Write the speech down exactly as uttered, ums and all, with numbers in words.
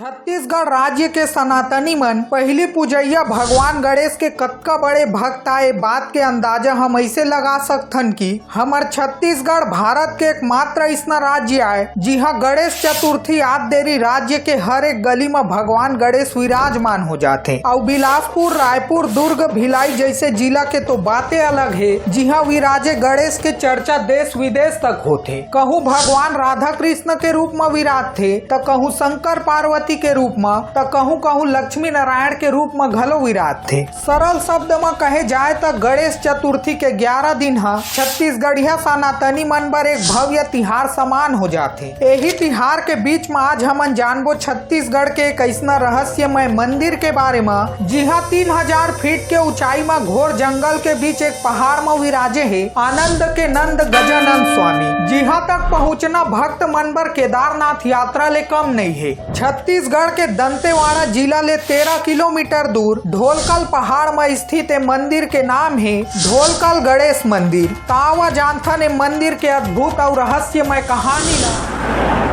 छत्तीसगढ़ राज्य के सनातनी मन पहिली पूजैया भगवान गणेश के कतका बड़े भक्त आए, बात के अंदाजा हम ऐसे लगा सकथन कि हमर छत्तीसगढ़ भारत के एकमात्र अइसना राज्य आय, जिहां गणेश चतुर्थी आत देरी राज्य के हर एक गली म भगवान गणेश विराजमान हो जाथे। अउ बिलासपुर, रायपुर, दुर्ग, भिलाई जैसे जिला के तो बातें अलग हे, जिहां विराजे गणेश के चर्चा देश विदेश तक होथे। कहूं भगवान राधा कृष्ण के रूप म विराजथे, त कहूं शंकर पार्वती के रूप म, त कहूं कहूं लक्ष्मी नारायण के रूप म घलो विराजथे। सरल शब्द म कहे जाए, त गणेश चतुर्थी के ग्यारह दिन ह छत्तीसगढ़िया सनातनी मन बर एक भव्य तिहार समान हो जाथे। एही तिहार के बीच म आज हमन जानबो छत्तीसगढ़ के एक अइसना रहस्यमय मंदिर के बारे म, जिहां तीन हजार फीट के ऊंचाई म घोर जंगल के बीच एक पहाड़ म विराजे हे आनंद के नंद गजानंद स्वामी। जिहां तक पहुंचना भक्त मन बर केदारनाथ यात्रा ले कम नइ हे। छत्तीसगढ़ के दंतेवाड़ा जिला ले तेरह किलोमीटर दूर ढोलकल पहाड़ म स्थित ए मंदिर के नाम हे ढोलकल गणेश मंदिर। त आवा जानथन ए मंदिर के अद्भुत अउ रहस्यमय कहानी ला।